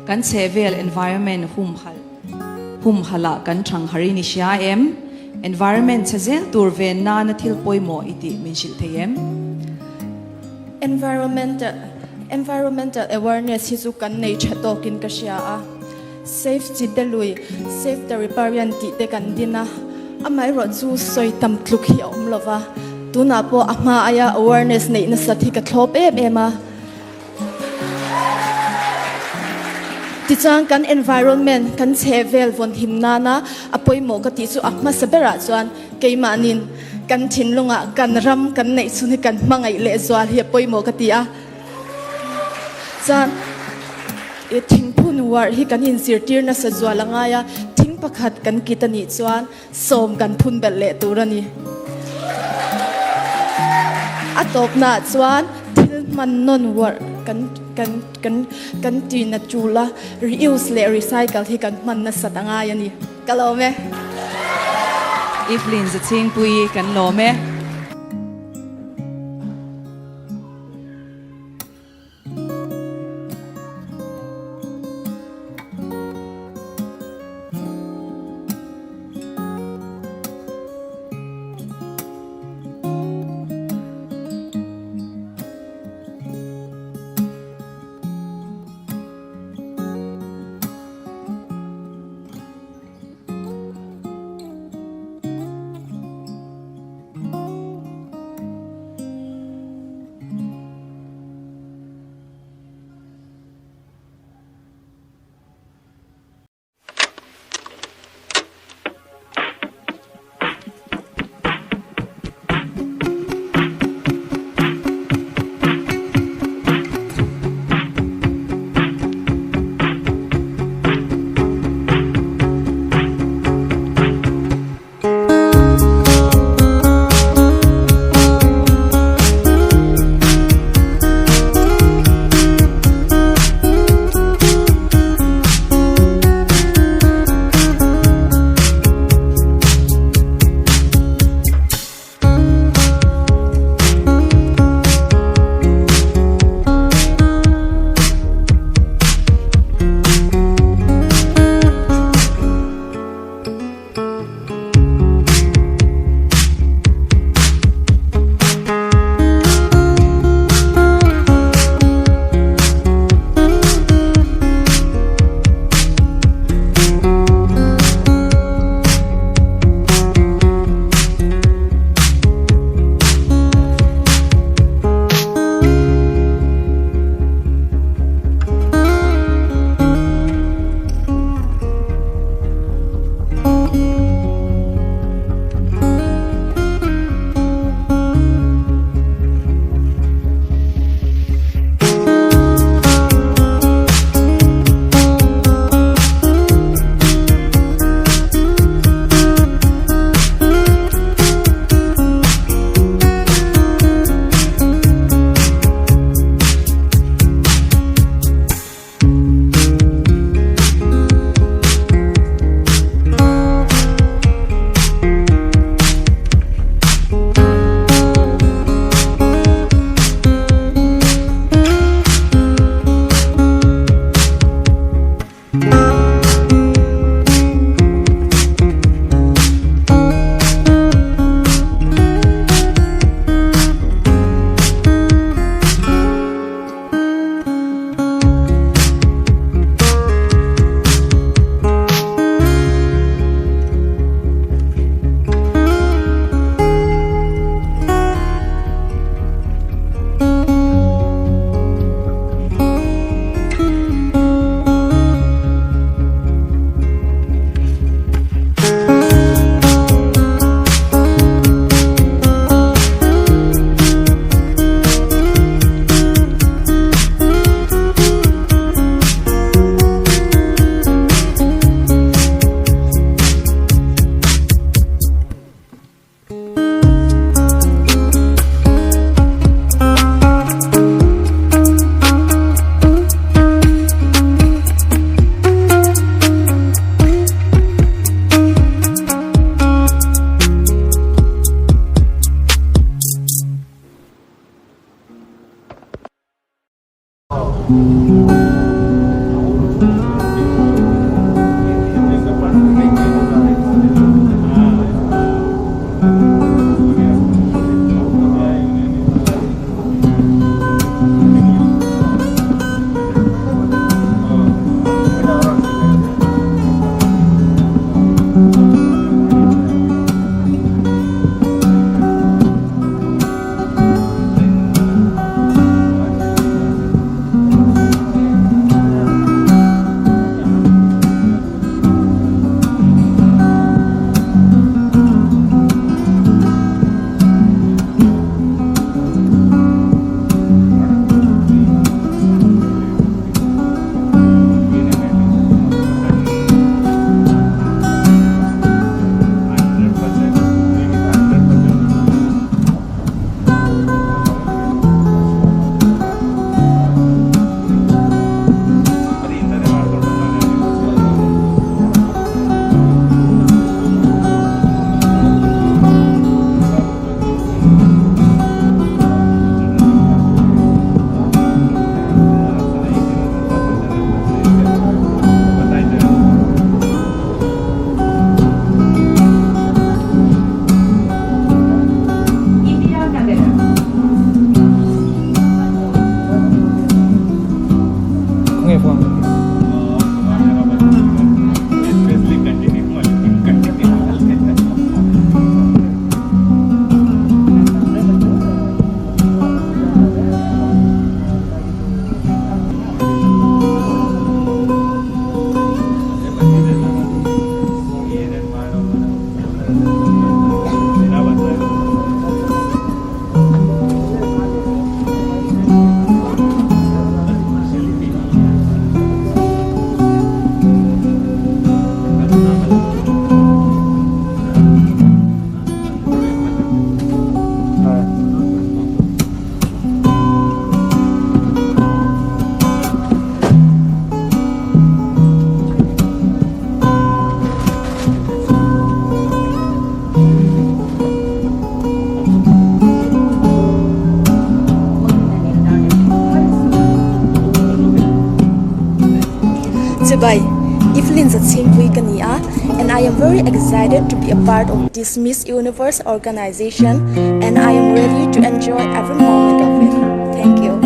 Kan chhehvel, environment, humhalh humhalh ah kan thang har i ni hria em? Environment chhe zel tur ven nana thil pawimawh i tih min hrilh thei em? Environmental Environmental awareness hi chu kan nei tha tawkin ka hria a. Save Chitelui, Save the Riparian tih te kan din a, amaherawh chu sawi tam tluk hi a awm lo va, tunah pawh a hma aia awareness neih nasat hi ka thlawp em em a. Tichuan kan environment, kan chhehvel vawn him nana a pawimawh ka tih chu a hmasa berah chuan keimahnin kan thinlungah kan ram kan neih chhun hi kan hmangaih lehzual hi a pawimawh ka ti a. Chuan i thingphun uarh hi kan inzirtir nasa zual a ngai a, thing pakhat kan kit a nih chuan sawm kan phun belh leh tur a ni. A tawpnaah chuan thil hman nawn uarh kan kan kan kan ti na tul a, reuse leh recycle hi kan hman nasat a ngai a ni. Ka lawm e. Evelyn Zachhingpui kan lawm e. Chibai, Evelyn Zachhingpuii ka ni a and I am very excited to be a part of this Miss Universe organization and I am ready to enjoy every moment of it. Thank you.